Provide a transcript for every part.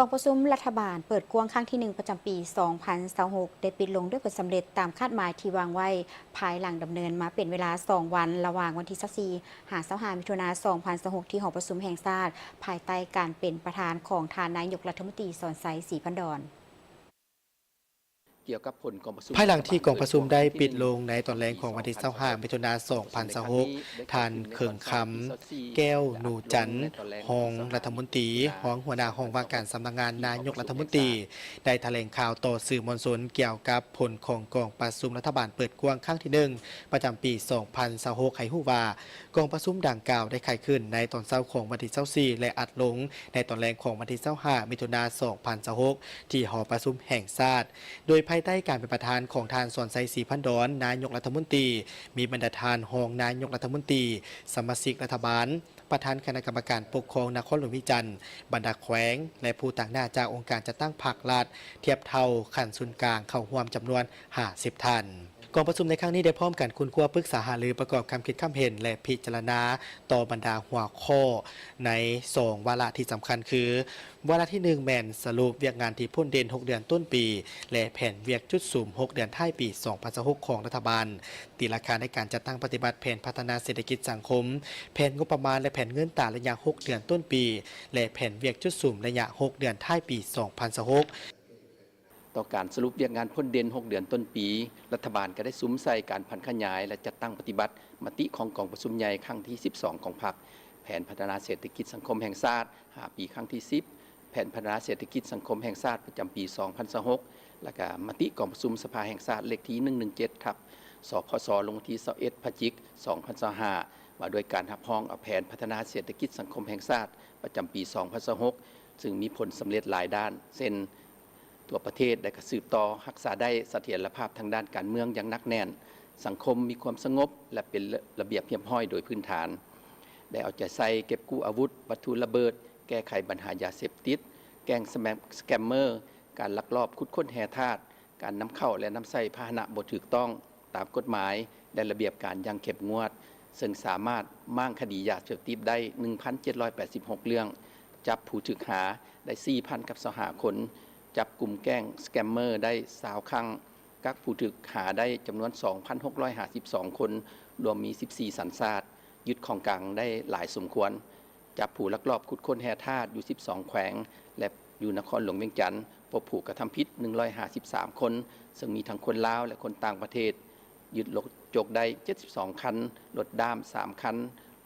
ກອງປະຊຸມລັດຖະບານເປີດກວ້າງຄັ້ງທີໜຶ່ງ ປະຈຳປີສອງພັນຊາວຫົກ ໄດ້ປິດລົງດ້ວຍຜົນສຳເລັດຕາມຄາດໝາຍທີ່ວາງໄວ້, ພາຍຫຼັງດຳເນີນມາເປັນເວລາສອງວັນ ລະຫວ່າງວັນທີຊາວສີ່ ຫາ ຊາວຫ້າ ມິຖຸນາ ສອງພັນຊາວຫົກ ທີ່ຫໍປະຊຸມແຫ່ງຊາດ, ພາຍໃຕ້ການເປັນປະທານຂອງທ່ານນາຍົກລັດຖະມົນຕີ ສອນໄຊ ສີພັນດອນ. ກ່ຽວກັບຜົນກອງປະຊຸມ ພາຍຫຼັງທີ່ກອງປະຊຸມໄດ້ປິດລົງໃນຕອນແລງຂອງວັນທີຊາວຫ້າ ມິຖຸນາ ສອງພັນຊາວຫົກ, ທ່ານ ເຂີງຄຳ ແກ້ວນູຈັນ ຮອງລັດຖະມົນຕີ, ຮອງຫົວໜ້າຫ້ອງວ່າການສຳນັກງານນາຍົກລັດຖະມົນຕີ ໄດ້ຖະແຫຼງຂ່າວຕໍ່ສື່ມວນຊົນກ່ຽວກັບຜົນຂອງກອງປະຊຸມລັດຖະບານເປີດກວ້າງຄັ້ງທີໜຶ່ງ ປະຈຳປີສອງພັນຊາວຫົກ ໃຫ້ຮູ້ວ່າ ກອງປະຊຸມດັ່ງກ່າວໄດ້ໄຂຂຶ້ນໃນຕອນເຊົ້າຂອງວັນທີຊາວສີ່ ແລະ ອັດລົງໃນຕອນແລງຂອງວັນທີຊາວຫ້າ ມິຖຸນາ ສອງພັນຊາວຫົກ ທີ່ຫໍປະຊຸມແຫ່ງຊາດ, ໂດຍພາຍໃຕ້ການເປັນປະທານຂອງທ່ານ ສອນໄຊ ສີພັນດອນ ນາຍົກລັດຖະມົນຕີ, ມີບັນດາທ່ານຮອງນາຍົກລັດຖະມົນຕີ, ສະມາຊິກລັດຖະບານ, ປະທານຄະນະກຳມະການປົກຄອງນະຄອນຫຼວງວຽງຈັນ, ບັນດາແຂວງ ແລະ ຜູ້ຕາງໜ້າຈາກອົງການຈັດຕັ້ງພັກລັດ ທຽບເທົ່າຂັ້ນສູນກາງເຂົ້າຮ່ວມຈຳນວນຫ້າສິບທ່ານ. ກອງປະຊຸມໃນຄັ້ງນີ້ໄດ້ພ້ອມກັນຄົ້ນຄວ້າ, ປຶກສາຫາລື, ປະກອບຄຳຄິດຄຳເຫັນ ແລະ ພິຈາລະນາຕໍ່ບັນດາຫົວຂໍ້ໃນສອງວາລະທີ່ສຳຄັນຄື, ວາລະທີໜຶ່ງແມ່ນສະຫຼຸບວຽກງານທີ່ພົ້ນເດັ່ນຫົກເດືອນຕົ້ນປີ ແລະ ແຜນວຽກຈຸດສຸມຫົກເດືອນທ້າຍປີສອງພັນຊາວຫົກຂອງລັດຖະບານ, ຕີລາຄາໃນການຈັດຕັ້ງປະຕິບັດແຜນພັດທະນາເສດຖະກິດສັງຄົມ, ແຜນງົບປະມານ ແລະ ແຜນເງິນຕາໄລຍະຫົກເດືອນຕົ້ນປີ ແລະ ແຜນວຽກຈຸດສຸມໄລຍະຫົກເດືອນທ້າຍປີສອງພັນຊາວຫົກ. ຕໍ່ການສະຫຼຸບວຽກງານພົ້ນເດັ່ນຫົກເດືອນຕົ້ນປີ, ລັດຖະບານກໍໄດ້ສຸມໃສ່ການຜັນຂະຫຍາຍ ແລະ ຈັດຕັ້ງປະຕິບັດມະຕິຂອງກອງປະຊຸມໃຫຍ່ຄັ້ງທີສິບສອງຂອງພັກ, ແຜນພັດທະນາເສດຖະກິດສັງຄົມແຫ່ງຊາດຫ້າປີຄັ້ງທີສິບ, ແຜນພັດທະນາເສດຖະກິດສັງຄົມແຫ່ງຊາດປະຈຳປີສອງພັນຊາວຫົກ ແລະ ກະມະຕິກອງປະຊຸມສະພາແຫ່ງຊາດເລກທີໜຶ່ງໜຶ່ງເຈັດ ທັບ ສພສ ລົງວັນທີຊາວເອັດ ພະຈິກ ສອງພັນຊາວຫ້າ ວ່າດ້ວຍການຮັບຮອງເອົາແຜນພັດທະນາເສດຖະກິດສັງຄົມແຫ່ງຊາດປະຈຳປີສອງພັນຊາວຫົກ ຊຶ່ງມີຜົນສຳເລັດຫຼາຍດ້ານ ເຊັ່ນ ທົ່ວປະເທດ ແລະ ກະສືບຕໍ່ຮັກສາໄດ້ສະຖຽນລະພາບທາງດ້ານການເມືອງຢ່າງໜັກແໜ້ນ, ສັງຄົມມີຄວາມສະຫງົບ ແລະ ເປັນລະບຽບຮຽບຮ້ອຍໂດຍພື້ນຖານ, ໄດ້ເອົາໃຈໃສ່ເກັບກູ້ອາວຸດ, ວັດຖຸລະເບີດ, ແກ້ໄຂບັນຫາຢາເສບຕິດ, ແກ້ງສະແມມ ສະແກມເມີ, ການລັກລອບຂຸດຄົ້ນແຮ່ທາດ, ການນຳເຂົ້າ ແລະ ນຳໃຊ້ພາຫະນະບໍ່ຖືກຕ້ອງຕາມກົດໝາຍ ແລະ ລະບຽບການຢ່າງເຂັ້ມງວດ, ເຊິ່ງສາມາດມ້າງຄະດີຢາເສບຕິດໄດ້ໜຶ່ງພັນເຈັດຮ້ອຍແປດສິບຫົກເລື່ອງ, ຈັບຜູ້ຖືກຫາໄດ້ສີ່ພັນກັບຊາວຫ້າຄົນ, ຈັບກຸ່ມແກ້ງສະແກມເມີໄດ້ຊາວຄັ້ງ, ກັກຜູ້ຖືກຫາໄດ້ຈຳນວນສອງພັນຫົກຮ້ອຍຫ້າສິບສອງຄົນ, ລວມມີສິບສີ່ສັນຊາດ, ຍຶດຂອງກາງໄດ້ຫຼາຍສົມຄວນ. ຈັບຜູ້ລັກລອບຂຸດຄົ້ນແຮ່ທາດຢູ່ສິບສອງແຂວງ ແລະ ຢູ່ນະຄອນຫຼວງວຽງຈັນ, ພົບຜູ້ກະທຳຜິດໜຶ່ງຮ້ອຍຫ້າສິບສາມຄົນ, ເຊິ່ງມີທັງຄົນລາວ ແລະ ຄົນຕ່າງປະເທດ, ຍຶດລົດຈົກໄດ້ເຈັດສິບສອງຄັນ, ລົດດ້າມສາມຄັນ,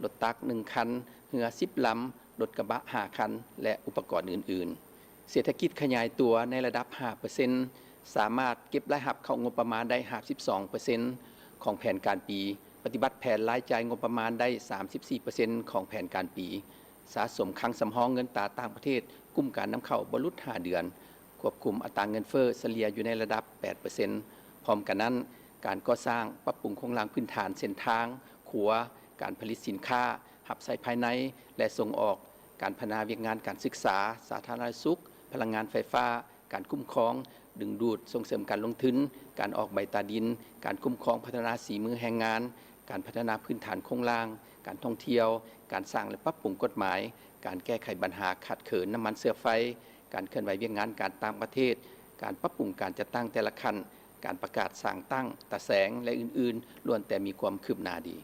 ລົດຕັກໜຶ່ງຄັນ, ເຮືອສິບລຳ, ລົດກະບະຫ້າຄັນ ແລະ ອຸປະກອນອື່ນໆ. ເສດຖະກິດຂະຫຍາຍຕົວໃນລະດັບຫ້າເປີເຊັນ, ສາມາດເກັບລາຍຮັບເຂົ້າງົບປະມານໄດ້ຫ້າສິບສອງເປີເຊັນຂອງແຜນການປີ, ປະຕິບັດແຜນລາຍຈ່າຍງົບປະມານໄດ້ສາມສິບສີ່ເປີເຊັນຂອງແຜນການປີ, ສະສົມຄັງສຳຮອງເງິນຕາຕ່າງປະເທດ ກຸ່ມການນຳເຂົ້າບໍ່ຫຼຸດຫ້າເດືອນ, ຄວບຄຸມອັດຕາເງິນເຟີ້ສະເລ່ຍຢູ່ໃນລະດັບແປດເປີເຊັນ. ພ້ອມກັນນັ້ນ, ການກໍ່ສ້າງປັບປຸງໂຄງລ່າງພື້ນຖານເສັ້ນທາງ, ຂົວ, ການຜະລິດສິນຄ້າ, ຮັບໃຊ້ພາຍໃນ ແລະ ສົ່ງອອກ, ການພັດທະນາວຽກງານການສຶກສາ, ສາທາລະນະສຸກ, ພະລັງງານໄຟຟ້າ, ການຄຸ້ມຄອງ, ດຶງດູດ, ສົ່ງເສີມການລົງທຶນ, ການອອກໃບຕາດິນ, ການຄຸ້ມຄອງພັດທະນາສີມືແຮງງານ, ການພັດທະນາພື້ນຖານໂຄງລ່າງ, ການທ່ອງທ່ຽວ, ການສ້າງ ແລະ ປັບປຸງກົດໝາຍ, ການແກ້ໄຂບັນຫາຂາດເຂີນນ້ຳມັນເຊື້ອໄຟ, ການເຄື່ອນໄຫວວຽກງານການຕ່າງປະເທດ, ການປັບປຸງການຈັດຕັ້ງແຕ່ລະຂັ້ນ, ການປະກາດສ້າງຕັ້ງຕາແສງ ແລະ ອື່ນໆ ລ້ວນແຕ່ມີຄວາມຄືບໜ້າດີ.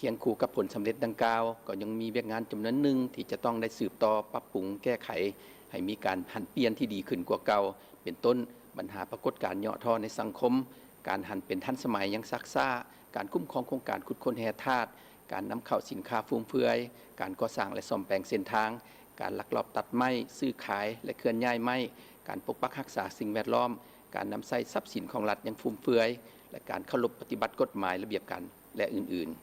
ຄຽງຄູ່ກັບຜົນສຳເລັດດັ່ງກ່າວ, ກໍຍັງມີວຽກງານຈຳນວນໜຶ່ງທີ່ຈະຕ້ອງໄດ້ສືບຕໍ່ປັບປຸງແກ້ໄຂໃຫ້ມີການຫັນປ່ຽນທີ່ດີຂຶ້ນກວ່າເກົ່າ, ເປັນຕົ້ນ ບັນຫາປາກົດການຫຍໍ້ທໍ້ໃນສັງຄົມ, ການຫັນເປັນທັນສະໄໝຍັງຊັກຊ້າ, ການຄຸ້ມຄອງໂຄງການຂຸດຄົ້ນແຮ່ທາດ, ການນຳເຂົ້າສິນຄ້າຟຸມເຟືອຍ, ການກໍ່ສ້າງ ແລະ ສ້ອມແປງເສັ້ນທາງ, ການລັກລອບຕັດໄມ້, ຊື້ຂາຍ ແລະ ເຄື່ອນຍ້າຍໄມ້, ການປົກປັກຮັກສາສິ່ງແວດລ້ອມ, ການນຳໃຊ້ຊັບສິນຂອງລັດຢ່າງຟຸມເຟືອຍ ແລະ ການເຄົາລົບປະຕິບັດກົດໝາຍ, ລະບຽບການ ແລະ ອື່ນໆ.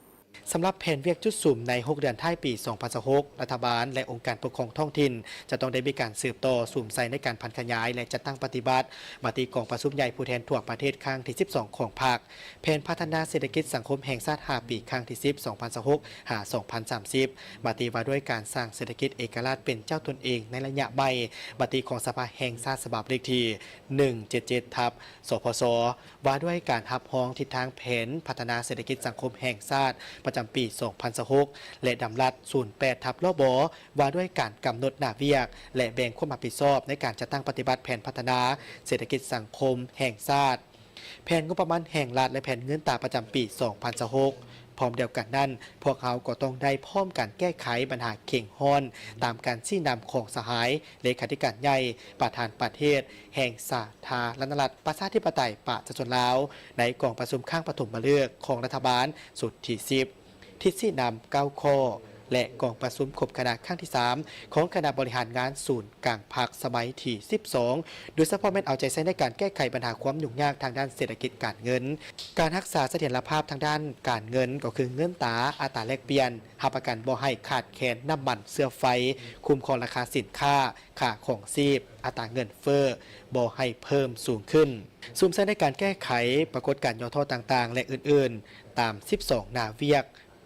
ສຳລັບແຜນວຽກຈຸດສຸມໃນຫົກເດືອນທ້າຍປີສອງພັນຊາວຫົກ, ລັດຖະບານ ແລະ ອົງການປົກຄອງທ້ອງຖິ່ນຈະຕ້ອງໄດ້ມີການສືບຕໍ່ສຸມໃສ່ໃນການຜັນຂະຫຍາຍ ແລະ ຈັດຕັ້ງປະຕິບັດມະຕິກອງປະຊຸມໃຫຍ່ຜູ້ແທນທົ່ວປະເທດຄັ້ງທີສິບສອງຂອງພັກ, ແຜນພັດທະນາເສດຖະກິດສັງຄົມແຫ່ງຊາດຫ້າປີ ຄັ້ງທີສິບ ສອງພັນຊາວຫົກ ຫາ ສອງພັນສາມສິບ, ມະຕິວ່າດ້ວຍການສ້າງເສດຖະກິດເອກະລາດເປັນເຈົ້າຕົນເອງໃນໄລຍະໃໝ່, ມະຕິຂອງສະພາແຫ່ງຊາດສະບັບເລກທີໜຶ່ງເຈັດເຈັດ ທັບ ສພສ ວ່າດ້ວຍການຮັບຮອງທິດທາງແຜນພັດທະນາເສດຖະກິດສັງຄົມແຫ່ງຊາດ ປະຈຳປີສອງພັນຊາວຫົກ ແລະ ດຳລັດສູນແປດທັບ ລບ ວ່າດ້ວຍການກຳນົດໜ້າວຽກ ແລະ ແບ່ງຄວາມຮັບຜິດຊອບໃນການຈັດຕັ້ງປະຕິບັດແຜນພັດທະນາເສດຖະກິດສັງຄົມແຫ່ງຊາດ, ແຜນງົບປະມານແຫ່ງລັດ ແລະ ແຜນເງິນຕາປະຈຳປີສອງພັນຊາວຫົກ. ພ້ອມດຽວກັນນັ້ນ, ພວກເຮົາກໍຕ້ອງໄດ້ພ້ອມກັນແກ້ໄຂບັນຫາເຄັ່ງຮ້ອນຕາມການຊີ້ນຳຂອງສະຫາຍເລຂາທິການໃຫຍ່ ປະທານປະເທດແຫ່ງສາທາລະນະລັດ ປະຊາທິປະໄຕ ປະຊາຊົນລາວ ໃນກອງປະຊຸມຄັ້ງປະຖົມມະເລິກຂອງລັດຖະບານຊຸດທີສິບ, ທິດຊີ້ນຳເກົ້າຂໍ້ ແລະ ກອງປະຊຸມຄົບຄະນະຄັ້ງທີສາມ ຂອງຄະນະບໍລິຫານງານສູນກາງພັກສະໄໝທີສິບສອງ ໂດຍສະເພາະແມ່ນເອົາໃຈໃສ່ໃນການແກ້ໄຂບັນຫາຄວາມຫຍຸ້ງຍາກທາງດ້ານເສດຖະກິດການເງິນ, ການຮັກສາສະຖຽນລະພາບທາງດ້ານການເງິນ ກໍຄືເງິນຕາ, ອັດຕາແລກປ່ຽນ, ຮັບປະກັນບໍ່ໃຫ້ຂາດແຄນນ້ຳມັນເຊື້ອໄຟ, ຄຸ້ມຄອງລາຄາສິນຄ້າ, ຄ່າຄອງຊີບ, ອັດຕາເງິນເຟີ້ບໍ່ໃຫ້ເພີ່ມສູງຂຶ້ນ. ສຸມໃສ່ໃນການແກ້ໄຂປາກົດການຫຍໍ້ທໍ້ຕ່າງໆ ແລະ ອື່ນໆ ຕາມສິບສອງໜ້າວຽກ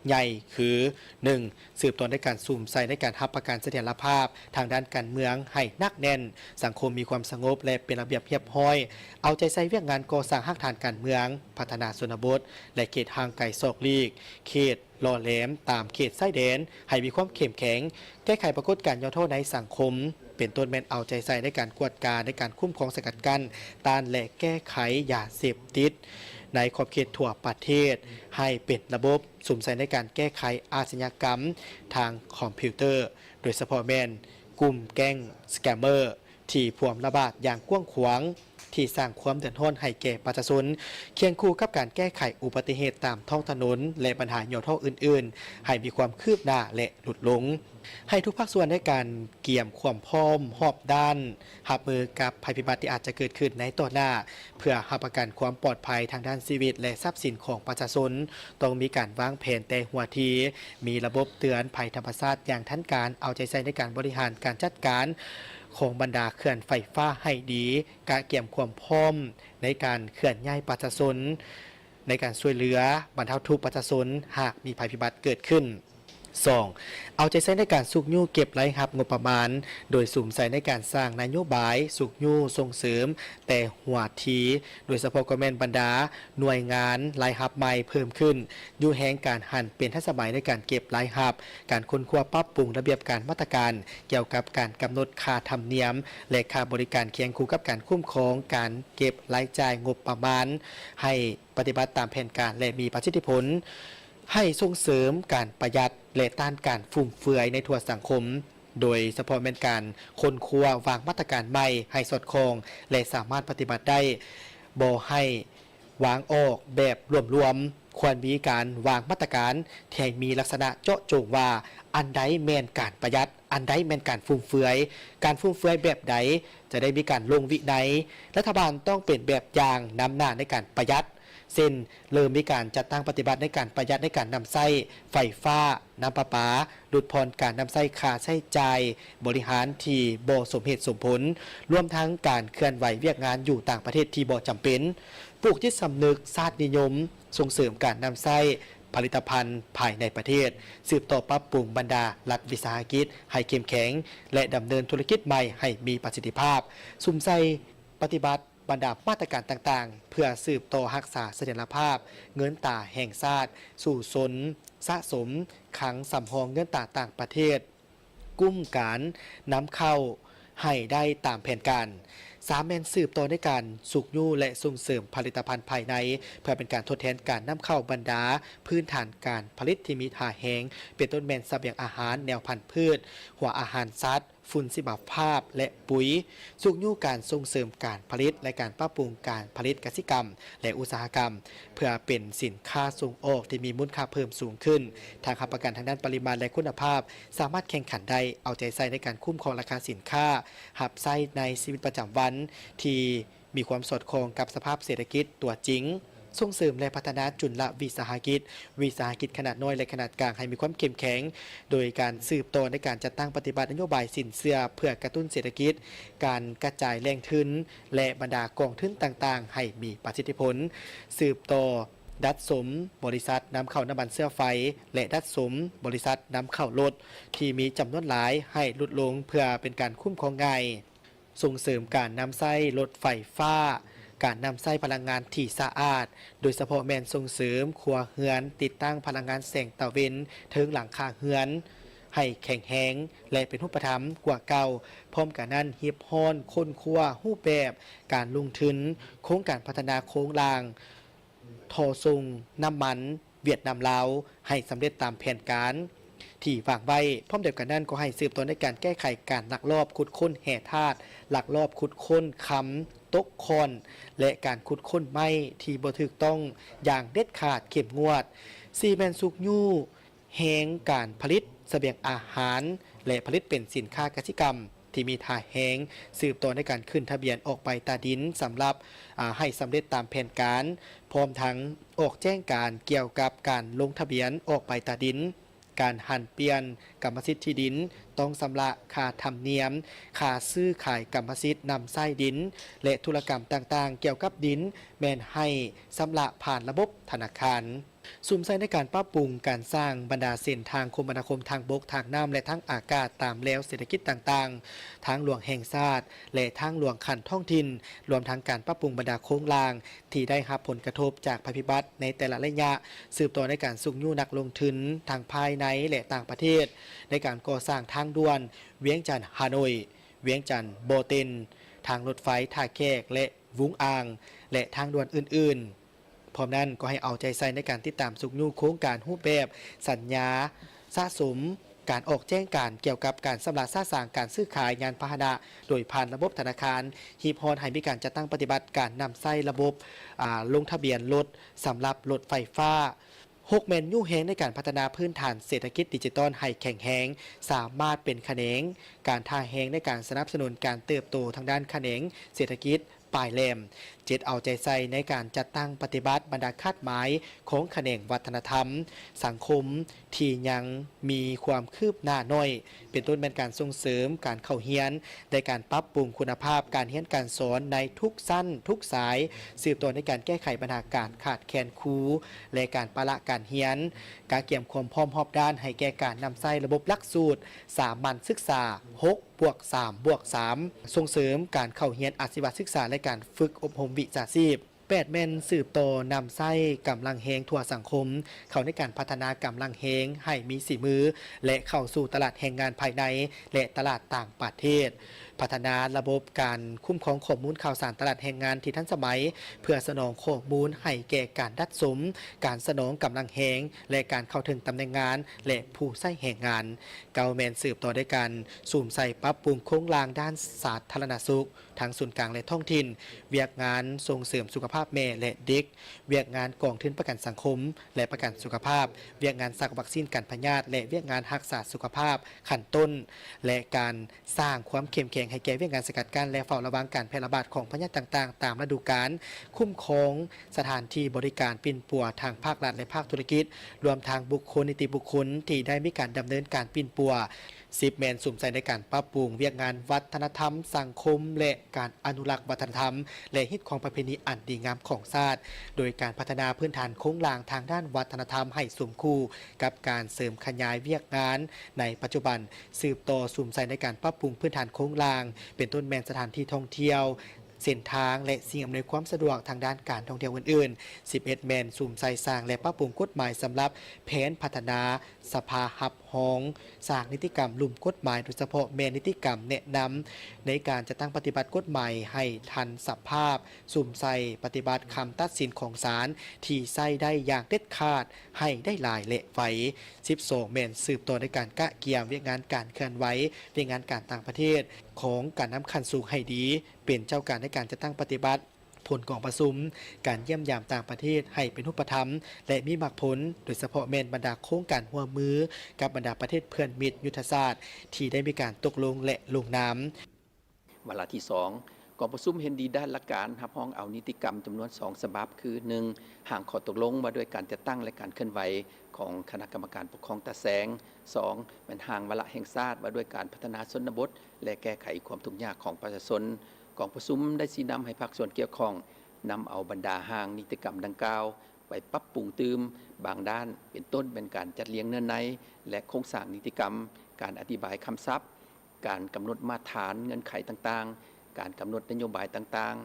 ໃຫຍ່ຄື ໜຶ່ງ ສືບຕໍ່ໃນການສຸມໃສ່ໃນການຮັບປະກັນສະຖຽນລະພາບທາງດ້ານການເມືອງໃຫ້ໜັກແໜ້ນ, ສັງຄົມມີຄວາມສະຫງົບ ແລະ ເປັນລະບຽບຮຽບຮ້ອຍ, ເອົາໃຈໃສ່ວຽກງານກໍ່ສ້າງຮາກຖານການເມືອງ, ພັດທະນາຊົນນະບົດ ແລະ ເຂດຫ່າງໄກສອກຫຼີກ, ເຂດ ຫຼໍ່ແຫຼມຕາມເຂດຊາຍແດນໃຫ້ມີຄວາມເຂັ້ມແຂງ, ແກ້ໄຂປາກົດການຫຍໍ້ທໍ້ໃນສັງຄົມ, ເປັນຕົ້ນແມ່ນເອົາໃຈໃສ່ໃນການກວດກາ, ໃນການຄຸ້ມຄອງສະກັດກັ້ນ, ຕ້ານ ແລະ ແກ້ໄຂຢາເສບຕິດໃນຂອບເຂດທົ່ວປະເທດໃຫ້ເປັນລະບົບ, ສຸມໃສ່ໃນການແກ້ໄຂອາຊະຍາກຳທາງຄອມພິວເຕີ, ໂດຍສະເພາະແມ່ນກຸ່ມແກ້ງສະແກມເມີ ທີ່ພວມລະບາດຢ່າງກວ້າງຂວາງ, ທີ່ສ້າງຄວາມເດືອດຮ້ອນໃຫ້ແກ່ປະຊາຊົນ, ຄຽງຄູ່ກັບການແກ້ໄຂອຸບັດຕິເຫດຕາມທ້ອງຖະໜົນ ແລະ ບັນຫາຫຍໍ້ທໍ້ອື່ນໆ ໃຫ້ມີຄວາມຄືບໜ້າ ແລະ ຫຼຸດລົງ. ໃຫ້ທຸກພາກສ່ວນໃນການກຽມຄວາມພ້ອມຮອບດ້ານ ຮັບມືກັບໄພພິບັດທີ່ອາດຈະເກີດຂຶ້ນໃນຕໍ່ໜ້າ, ເພື່ອຮັບປະກັນຄວາມປອດໄພທາງດ້ານຊີວິດ ແລະ ຊັບສິນຂອງປະຊາຊົນ, ຕ້ອງມີການວາງແຜນແຕ່ຫົວທີ, ມີລະບົບເຕືອນໄພທຳມະຊາດຢ່າງທັນການ, ເອົາໃຈໃສ່ໃນການບໍລິຫານການຈັດການ ຂອງບັນດາເຂື່ອນໄຟຟ້າໃຫ້ດີ, ກະກຽມຄວາມພ້ອມໃນການເຄື່ອນຍ້າຍປະຊາຊົນ, ໃນການຊ່ວຍເຫຼືອບັນເທົາທຸກປະຊາຊົນ ຫາກມີໄພພິບັດເກີດຂຶ້ນ. ສອງ, ເອົາໃຈໃສ່ໃນການຊຸກຍູ້ເກັບລາຍຮັບງົບປະມານ, ໂດຍສຸມໃສ່ໃນການສ້າງນະໂຍບາຍຊຸກຍູ້ສົ່ງເສີມແຕ່ຫົວທີ, ໂດຍສະເພາະກໍແມ່ນບັນດາໜ່ວຍງານລາຍຮັບໃໝ່ເພີ່ມຂຶ້ນ, ຢູ່ແຮງການຫັນເປັນທັນສະໄໝໃນການເກັບລາຍຮັບ, ການຄົ້ນຄວ້າປັບປຸງລະບຽບການມາດຕະການ ກ່ຽວກັບການກຳນົດຄ່າທຳນຽມ ແລະ ຄ່າບໍລິການ ຄຽງຄູ່ກັບການຄຸ້ມຄອງການເກັບລາຍຈ່າຍງົບປະມານ ໃຫ້ປະຕິບັດຕາມແຜນການ ແລະ ມີປະສິດທິຜົນ, ໃຫ້ສົ່ງເສີມການປະຢັດ ແລະ ຕ້ານການຟຸມເຟືອຍໃນທົ່ວສັງຄົມ, ໂດຍສະເພາະແມ່ນການຄົ້ນຄວ້າວາງມາດຕະການໃໝ່ໃຫ້ສອດຄ່ອງ ແລະ ສາມາດປະຕິບັດໄດ້, ບໍ່ໃຫ້ ວາງອອກແບບລວມໆ, ຄວນມີການວາງມາດຕະການທີ່ໃຫ້ມີລັກສະນະເຈາະຈົງວ່າ ອັນໃດແມ່ນການປະຢັດ, ອັນໃດແມ່ນການຟຸມເຟືອຍ, ການຟຸມເຟືອຍແບບໃດຈະໄດ້ມີການລົງວິໄນ. ລັດຖະບານຕ້ອງເປັນແບບຢ່າງນຳໜ້າໃນການປະຢັດ, ເຊັ່ນ ເລີ່ມມີການຈັດຕັ້ງປະຕິບັດໃນການປະຢັດໃນການນຳໃຊ້ໄຟຟ້າ, ນ້ຳປະປາ, ຫຼຸດຜ່ອນການນຳໃຊ້ຄ່າໃຊ້ຈ່າຍບໍລິຫານທີ່ບໍ່ສົມເຫດສົມຜົນ, ລວມທັງການເຄື່ອນໄຫວວຽກງານຢູ່ຕ່າງປະເທດທີ່ບໍ່ຈຳເປັນ. ປູກຈິດສຳນຶກຊາດນິຍົມ, ສົ່ງເສີມການນຳໃຊ້ຜະລິດຕະພັນພາຍໃນປະເທດ, ສືບຕໍ່ປັບປຸງບັນດາລັດວິສາຫະກິດໃຫ້ເຂັ້ມແຂງ ແລະ ດຳເນີນທຸລະກິດໃໝ່ໃຫ້ມີປະສິດທິພາບ, ສຸມໃສ່ປະຕິບັດບັນດາມາດຕະການຕ່າງໆ ເພື່ອສືບຕໍ່ຮັກສາສະຖຽນລະພາບເງິນຕາແຫ່ງຊາດ, ສູ້ຊົນສະສົມຄັງສຳຮອງເງິນຕາຕ່າງປະເທດ, ກຸ່ມການນຳເຂົ້າໃຫ້ໄດ້ຕາມແຜນການ. ສາມ ແມ່ນສືບຕໍ່ໃນການຊຸກຍູ້ ແລະ ສົ່ງເສີມຜະລິດຕະພັນພາຍໃນ ເພື່ອເປັນການທົດແທນການນຳເຂົ້າບັນດາພື້ນຖານການຜະລິດທີ່ມີທ່າແຮງ, ເປັນຕົ້ນແມ່ນສະບຽງອາຫານ, ແນວພັນພືດ, ຫົວອາຫານສັດ, ຝຸ່ນຊີວະພາບ ແລະ ປຸ໋ຍ, ຊຸກຍູ້ການສົ່ງເສີມການຜະລິດ ແລະ ການປັບປຸງການຜະລິດກະສິກຳ ແລະ ອຸດສາຫະກຳ ເພື່ອເປັນສິນຄ້າສົ່ງອອກທີ່ມີມູນຄ່າເພີ່ມສູງຂຶ້ນ, ທັງຮັບປະກັນທາງດ້ານປະລິມານ ແລະ ຄຸນນະພາບ, ສາມາດແຂ່ງຂັນໄດ້, ເອົາໃຈໃສ່ໃນການຄຸ້ມຄອງລາຄາສິນຄ້າ, ຮັບໃຊ້ໃນຊີວິດປະຈຳວັນທີ່ ມີຄວາມສອດຄ່ອງກັບສະພາບເສດຖະກິດຕົວຈິງ, ສົ່ງເສີມ ແລະ ພັດທະນາຈຸນລະວິສາຫະກິດ, ວິສາຫະກິດຂະໜາດນ້ອຍ ແລະ ຂະໜາດກາງ ໃຫ້ມີຄວາມເຂັ້ມແຂງ, ໂດຍການສືບຕໍ່ໃນການຈັດຕັ້ງປະຕິບັດນະໂຍບາຍສິນເຊື່ອເພື່ອກະຕຸ້ນເສດຖະກິດ, ການກະຈາຍແຫຼ່ງທຶນ ແລະ ບັນດາກອງທຶນຕ່າງໆ ໃຫ້ມີປະສິດທິຜົນ, ສືບຕໍ່ດັດສົມບໍລິສັດນຳເຂົ້ານ້ຳມັນເຊື້ອໄຟ ແລະ ດັດສົມບໍລິສັດນຳເຂົ້າລົດທີ່ມີຈຳນວນຫຼາຍໃຫ້ຫຼຸດລົງ ເພື່ອເປັນການຄຸ້ມຄອງງ່າຍ. ສົ່ງເສີມການນຳໃຊ້ລົດໄຟຟ້າ ການນຳໃຊ້ພະລັງງານທີ່ສະອາດ, ໂດຍສະເພາະແມ່ນສົ່ງເສີມຄົວເຮືອນຕິດຕັ້ງພະລັງງານແສງຕາເວັນເທິງຫຼັງຄາເຮືອນໃຫ້ແຂງແຮງ ແລະ ເປັນຮູບປະທຳກວ່າເກົ່າ. ພ້ອມກັນນັ້ນ, ຮີບຮ້ອນຄົ້ນຄວ້າຮູບແບບການລົງທຶນໂຄງການພັດທະນາໂຄງລ່າງ ທໍ່ສົ່ງນ້ຳມັນຫວຽດນາມ-ລາວ ໃຫ້ສຳເລັດຕາມແຜນການທີ່ວາງໄວ້. ພ້ອມດຽວກັນນັ້ນ, ກໍໃຫ້ສືບຕໍ່ໃນການແກ້ໄຂການລັກລອບຂຸດຄົ້ນແຮ່ທາດ, ລັກລອບຂຸດຄົ້ນຄຳຕົກຂ້ອນ ແລະ ການຂຸດຄົ້ນໄມ້ທີ່ບໍ່ຖືກຕ້ອງຢ່າງເດັດຂາດ, ເຂັ້ມງວດ. ສີ່ແມ່ນຊຸກຍູ້ແຮງການຜະລິດສະບຽງອາຫານ ແລະ ຜະລິດເປັນສິນຄ້າກະສິກຳ ທີ່ມີທ່າແຮງ ສືບຕໍ່ໃນການຂຶ້ນທະບຽນອອກໃບຕາດິນສຳລັບ ອາ ໃຫ້ສຳເລັດຕາມແຜນການ, ພ້ອມທັງອອກແຈ້ງການກ່ຽວກັບການລົງທະບຽນອອກໃບຕາດິນ, ການຫັນປ່ຽນກຳມະສິດທີ່ດິນ, ຕ້ອງຊຳລະຄ່າທຳນຽມ, ຄ່າຊື້ຂາຍກຳມະສິດນຳໃຊ້ດິນ ແລະ ທຸລະກຳຕ່າງໆກ່ຽວກັບດິນ ແມ່ນໃຫ້ຊຳລະຜ່ານລະບົບທະນາຄານ. ສຸມໃສ່ໃນການປັບປຸງການສ້າງບັນດາເສັ້ນທາງຄົມມະນາຄົມທາງບົກ, ທາງນ້ຳ ແລະ ທາງອາກາດຕາມແລວເສດຖະກິດຕ່າງໆ, ທາງຫຼວງແຫ່ງຊາດ ແລະ ທາງຫຼວງຂັ້ນທ້ອງຖິ່ນ, ລວມທັງການປັບປຸງບັນດາໂຄງລ່າງທີ່ໄດ້ຮັບຜົນກະທົບຈາກໄພພິບັດໃນແຕ່ລະໄລຍະ, ສືບຕໍ່ໃນການຊຸກຍູ້ນັກລົງທຶນທັງພາຍໃນ ແລະ ຕ່າງປະເທດ ໃນການກໍ່ສ້າງທາງດ່ວນວຽງຈັນ-ຮ່າໂນ້ຍ, ວຽງຈັນ-ບໍ່ເຕັນ, ທາງລົດໄຟທ່າແຂກ ແລະ ວຸງອ່າງ ແລະ ທາງດ່ວນອື່ນໆ. ພ້ອມນັ້ນກໍໃຫ້ເອົາໃຈໃສ່ໃນການຕິດຕາມຊຸກຍູ້ໂຄງການຮູບແບບສັນຍາສະສົມ, ການອອກແຈ້ງການກ່ຽວກັບການຊຳລະສະສາງການຊື້ຂາຍຍານພາຫະນະໂດຍຜ່ານລະບົບທະນາຄານ, ຮີບຮ້ອນໃຫ້ມີການຈັດຕັ້ງປະຕິບັດການນຳໃຊ້ລະບົບ ອາ ລົງທະບຽນລົດສຳລັບລົດໄຟຟ້າ. ຫົກແມ່ນຍູ້ແຮງໃນການພັດທະນາພື້ນຖານເສດຖະກິດດິຈິຕອນໃຫ້ແຂງແຮງ, ສາມາດເປັນຂະແໜງການທ່າແຮງໃນການສະໜັບສະໜູນການເຕີບໂຕທາງດ້ານຂະແໜງເສດຖະກິດ ປາຍແຫຼມ. ເຈັດ ເອົາໃຈໃສ່ໃນການຈັດຕັ້ງປະຕິບັດບັນດາຄາດໝາຍຂອງຂະແໜງວັດທະນະທຳ, ສັງຄົມທີ່ຍັງມີຄວາມຄືບໜ້າໜ້ອຍ, ເປັນຕົ້ນແມ່ນການສົ່ງເສີມການເຂົ້າຮຽນ ແລະ ການປັບປຸງຄຸນນະພາບການຮຽນການສອນໃນທຸກຊັ້ນທຸກສາຍ, ສືບຕໍ່ໃນການແກ້ໄຂບັນຫາການຂາດແຄນຄູ ແລະ ການປະລະການຮຽນ, ກະກຽມຄວາມພ້ອມຮອບດ້ານໃຫ້ແກ່ການນຳໃຊ້ລະບົບຫຼັກສູດສາມັນສຶກສາ ຫົກ ບວກ ສາມ ບວກ ສາມ, ສົ່ງເສີມການເຂົ້າຮຽນອາຊີວະສຶກສາ ແລະ ການຝຶກອົບຮົມວິຊາຊີບ. ແປດ ແມ່ນສືບຕໍ່ນຳໃຊ້ກຳລັງແຮງທົ່ວສັງຄົມ ເຂົ້າໃນການພັດທະນາກຳລັງແຮງໃຫ້ມີສີມື ແລະ ເຂົ້າສູ່ຕະຫຼາດແຮງງານພາຍໃນ ແລະ ຕະຫຼາດຕ່າງປະເທດ, ພັດທະນາລະບົບການຄຸ້ມຄອງຂໍ້ມູນຂ່າວສານຕະຫຼາດແຮງງານທີ່ທັນສະໄໝ ເພື່ອສະໜອງຂໍ້ມູນໃຫ້ແກ່ການດັດສົມ, ການສະໜອງກຳລັງແຮງ ແລະ ການເຂົ້າເຖິງຕຳແໜ່ງງານ ແລະ ຜູ້ໃຊ້ແຮງງານ. ເກົ້າ ແມ່ນສືບຕໍ່ໃນການສຸມໃສ່ປັບປຸງໂຄງລ່າງດ້ານສາທາລະນະສຸກ ທັງສູນກາງ ແລະ ທ້ອງຖິ່ນ, ວຽກງານສົ່ງເສີມສຸຂະພາບແມ່ ແລະ ເດັກ, ວຽກງານກອງທຶນປະກັນສັງຄົມ ແລະ ປະກັນສຸຂະພາບ, ວຽກງານສັກວັກຊີນກັນພະຍາດ ແລະ ວຽກງານຮັກສາສຸຂະພາບຂັ້ນຕົ້ນ ແລະ ການສ້າງຄວາມເຂັ້ມແຂງໃຫ້ແກ່ວຽກງານສະກັດກັ້ນ ແລະ ເຝົ້າລະວັງການແຜ່ລະບາດຂອງພະຍາດຕ່າງໆຕາມລະດູການ, ຄຸ້ມຄອງສະຖານທີ່ບໍລິການປິ່ນປົວທາງພາກລັດ ແລະ ພາກທຸລະກິດ, ລວມທັງບຸກຄົນ, ນິຕິບຸກຄົນທີ່ໄດ້ມີການດຳເນີນການປິ່ນປົວ. ສິບ ແມ່ນສຸມໃສ່ໃນການປັບປຸງວຽກງານວັດທະນະທຳ, ສັງຄົມ ແລະ ການອະນຸລັກວັດທະນະທຳ ແລະ ຮີດຄອງປະເພນີອັນດີງາມຂອງຊາດ, ໂດຍການພັດທະນາພື້ນຖານໂຄງລ່າງທາງດ້ານວັດທະນະທຳໃຫ້ສົມຄູ່ກັບການເສີມຂະຫຍາຍວຽກງານໃນປັດຈຸບັນ, ສືບຕໍ່ສຸມໃສ່ໃນການປັບປຸງພື້ນຖານໂຄງລ່າງ, ເປັນຕົ້ນແມ່ນສະຖານທີ່ທ່ອງທ່ຽວ, ເສັ້ນທາງ ແລະ ສິ່ງອຳນວຍຄວາມສະດວກທາງດ້ານການທ່ອງທ່ຽວອື່ນໆ. ສິບເອັດ ແມ່ນສຸມໃສ່ສ້າງ ແລະ ປັບປຸງກົດໝາຍສຳລັບແຜນພັດທະນາ ສະພາຮັບຮອງ, ສ້າງນິຕິກຳລຸ່ມກົດໝາຍ ໂດຍສະເພາະແມ່ນນິຕິກຳແນະນຳໃນການຈັດຕັ້ງປະຕິບັດກົດໝາຍໃຫ້ທັນສະພາບ, ສຸມໃສ່ປະຕິບັດຄຳຕັດສິນຂອງສານທີ່ໃຊ້ໄດ້ຢ່າງເດັດຂາດໃຫ້ໄດ້ຫຼາຍ ແລະ ໄວ. ສິບສອງ ແມ່ນສືບຕໍ່ໃນການກະກຽມວຽກງານການເຄື່ອນໄຫວ, ວຽກງານການຕ່າງປະເທດຂອງການນຳຂັ້ນສູງໃຫ້ດີ, ເປັນເຈົ້າການໃນການຈັດຕັ້ງປະຕິບັດ ຜົນກອງປະຊຸມ, ການຢ້ຽມຢາມຕ່າງປະເທດໃຫ້ເປັນຮູບປະທຳ ແລະ ມີໝາກຜົນ, ໂດຍສະເພາະແມ່ນບັນດາໂຄງການຮ່ວມມືກັບບັນດາປະເທດເພື່ອນມິດຍຸດທະສາດທີ່ໄດ້ມີການຕົກລົງ ແລະ ລົງນາມ. ວາລະທີສອງ ກອງປະຊຸມເຫັນດີດ້ານຫຼັກການຮັບຮອງເອົານິຕິກຳຈຳນວນສອງສະບັບ ຄື ໜຶ່ງ ຮ່າງຂໍ້ຕົກລົງວ່າດ້ວຍການຈັດຕັ້ງ ແລະ ການເຄື່ອນໄຫວຂອງຄະນະກຳມະການປົກຄອງຕາແສງ, ສອງ ແມ່ນຮ່າງວາລະແຫ່ງຊາດວ່າດ້ວຍການພັດທະນາຊົນນະບົດ ແລະ ແກ້ໄຂຄວາມທຸກຍາກຂອງປະຊາຊົນ. ກອງປະຊຸມໄດ້ຊີ້ນຳໃຫ້ພາກສ່ວນກ່ຽວຂ້ອງນຳເອົາບັນດາຮ່າງນິຕິກຳດັ່ງກ່າວໄປປັບປຸງຕື່ມບາງດ້ານ ເປັນຕົ້ນແມ່ນການຈັດລຽງເນື້ອໃນ ແລະ ໂຄງສ້າງນິຕິກຳ, ການອະທິບາຍຄຳສັບ, ການກຳນົດມາດຖານເງື່ອນໄຂຕ່າງໆ, ການກຳນົດນະໂຍບາຍຕ່າງ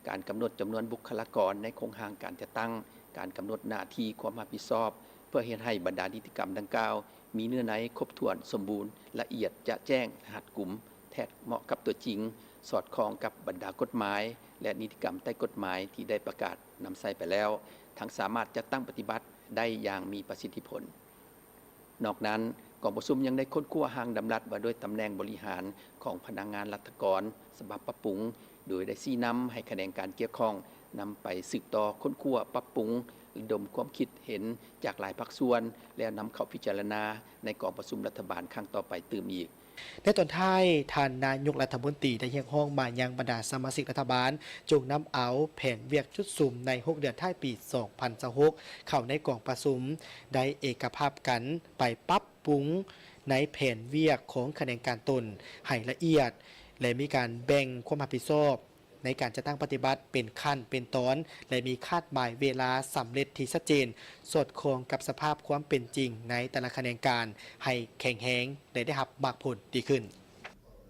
ການກຳນົດຈຳນວນບຸກຄະລາກອນໃນໂຄງຮ່າງການຈັດຕັ້ງ, ການກຳນົດໜ້າທີ່ຄວາມຮັບຜິດຊອບ ເພື່ອເຮັດໃຫ້ບັນດານິຕິກຳດັ່ງກ່າວ ມີເນື້ອໃນຄົບຖ້ວນ, ສົມບູນ, ລະອຽດ, ຈະແຈ້ງ, ຮັດກຸມ, ແທດເໝາະກັບຕົວຈິງ, ສອດຄ່ອງກັບບັນດາກົດໝາຍ ແລະ ນິຕິກຳໃຕ້ກົດໝາຍທີ່ໄດ້ປະກາດນຳໃຊ້ໄປແລ້ວ, ທັງສາມາດຈັດຕັ້ງປະຕິບັດໄດ້ຢ່າງມີປະສິດທິຜົນ. ນອກນັ້ນ, ກອງປະຊຸມຍັງໄດ້ຄົ້ນຄວ້າຮ່າງດຳລັດວ່າດ້ວຍຕຳແໜ່ງບໍລິຫານຂອງພະນັກງານລັດຖະກອນ ສະບັບປັບປຸງ, ໂດຍໄດ້ຊີ້ນຳໃຫ້ຂະແໜງການກ່ຽວຂ້ອງນຳໄປສືບຕໍ່ຄົ້ນຄວ້າ, ປັບປຸງ, ລະດົມຄວາມຄິດເຫັນຈາກຫຼາຍພາກສ່ວນ ແລ້ວນຳເຂົ້າພິຈາລະນາໃນກອງປະຊຸມລັດຖະບານຄັ້ງຕໍ່ໄປຕື່ມອີກ. ໃນຕອນທ້າຍ, ທ່ານນາຍົກລັດຖະມົນຕີໄດ້ຮຽກຮ້ອງມາຍັງບັນດາສະມາຊິກລັດຖະບານ ຈົ່ງນຳເອົາແຜນວຽກຈຸດສຸມໃນຫົກເດືອນທ້າຍປີສອງພັນຊາວຫົກ ເຂົ້າໃນກອງປະຊຸມ, ໄດ້ເອກະພາບກັນໄປປັບປຸງໃນແຜນວຽກຂອງຂະແໜງການຕົນໃຫ້ລະອຽດ ແລະ ມີການແບ່ງຄວາມຮັບຜິດຊອບໃນການຈັດຕັ້ງປະຕິບັດເປັນຂັ້ນເປັນຕອນ ແລະ ມີຄາດໝາຍເວລາສຳເລັດທີ່ຊັດເຈນ, ສອດຄ່ອງກັບສະພາບຄວາມເປັນຈິງໃນແຕ່ລະຂະແໜງການໃຫ້ແຂງແຮງ ແລະ ໄດ້ຮັບໝາກຜົນດີຂຶ້ນ.